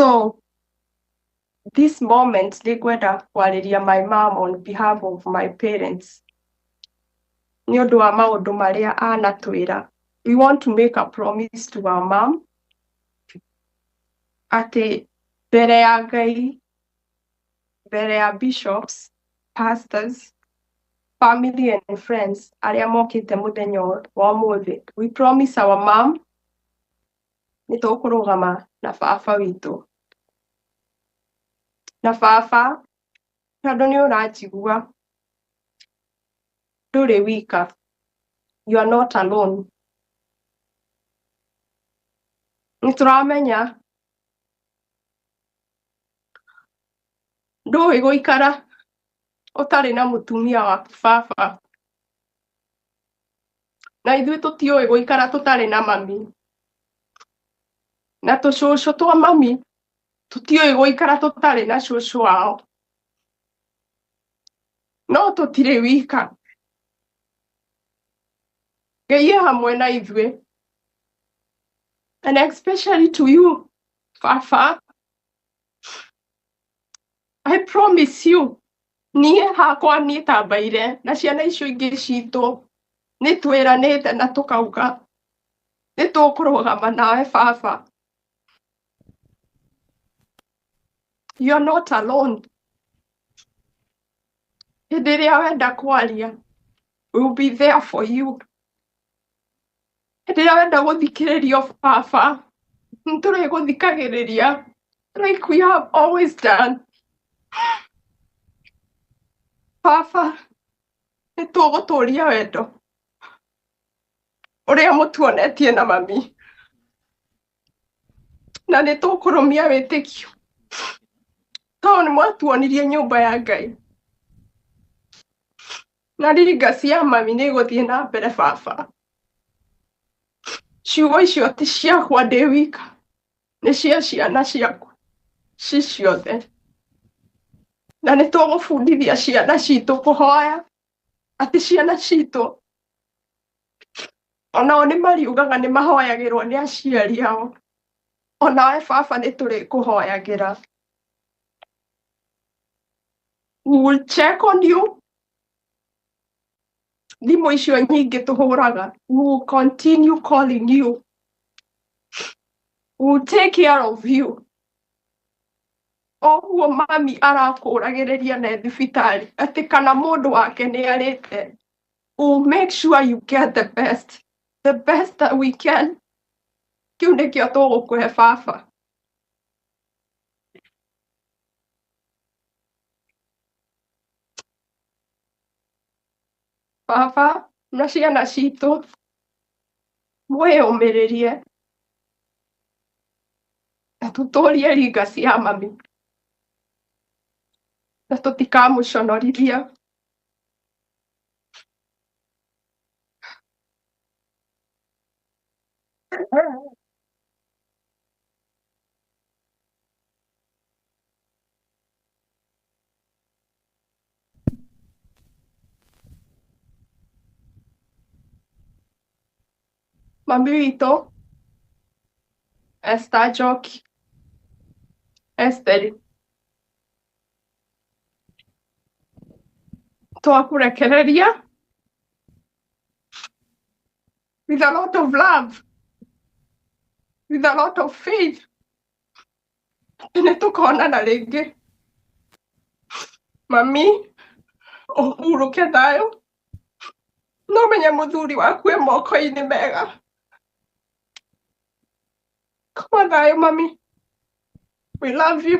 So this moment nĩngwenda kwarĩria my mom on behalf of my parents nĩ ũndũ wa maũndũ marĩa anatwĩra. We want to make a promise to our mom atĩ mbere ya Ngai, mbere ya bishops, pastors, family and friends arĩa mokĩte mũthenya wa ũmũthĩ, we promise our mom nĩ tũkũrũgama na baba witũ. Na baba, tondũ nĩ ũranjigua, ndũrĩ wika, you are not alone. Nĩ tũramenya ndũĩ gũikara ũtarĩ na mũtumia waku baba, na ithuĩ tũtiũĩ gũikara tũtarĩ na mami, na tũcũcũ twa mami tũtiũĩ gũikara tũtarĩ na cũcũ wao, no tũtirĩ wika. Ngai e hamwe na ithuĩ, and especially to you baba, I promise you, niĩ hakwa niĩ tambaire na ciana icio ingĩ citũ nĩ twĩranĩte na tũkauga nĩ tũkũrũgama nawe baba. You are not alone. Hĩndĩ ĩrĩa wenda kwaria, we will be there for you. Hĩndĩ ĩrĩa wenda gũthikĩrĩrio baba, nĩ tũrĩgũthikagĩrĩria like we have always done. Baba, nĩ tũgũtũria wendo ũrĩa mũtuonetie na mami, na nĩ tũkũrũmia wĩtĩkio tondũ nĩ mwatuonirie nyũmba ya Ngai, na legacy ya mami nĩ ĩgũthiĩ na mbere baba. Ciugo icio ti ciakwa ndĩ wika, nĩ cia ciana ciakwa ci ciothe, na nĩ tũgũbundithia ciana citũ kũhoya atĩ ciana citũ onao nĩ mariugaga nĩ mahoyagĩrwo nĩ aciari ao, onawe baba nĩ tũrĩkũhoyagĩra. We will check on you. Thimũ icio nyingĩ tũhũraga, we will continue calling you. We will take care of you. Oguo mami arakũragĩrĩria na thibitarĩ atĩ kana mũndũ wake nĩ arĩte, we will make sure you get the best that we can. Kĩu nĩkĩo tũgũkũhe baba. Baba na ciana citũ mwĩyũmĩrĩrie na tũtũrie legacy ya mami na tũtikamũconorithia. Mami witũ Esther Njoki, Esther, twakũrekereria with a lot of love, with a lot of faith, nĩ tũkonana rĩngĩ. Mami, ũhurũke thayũ, no menye mũthuri waku e moko-inĩ mega. Koma thayũ mami, we love you.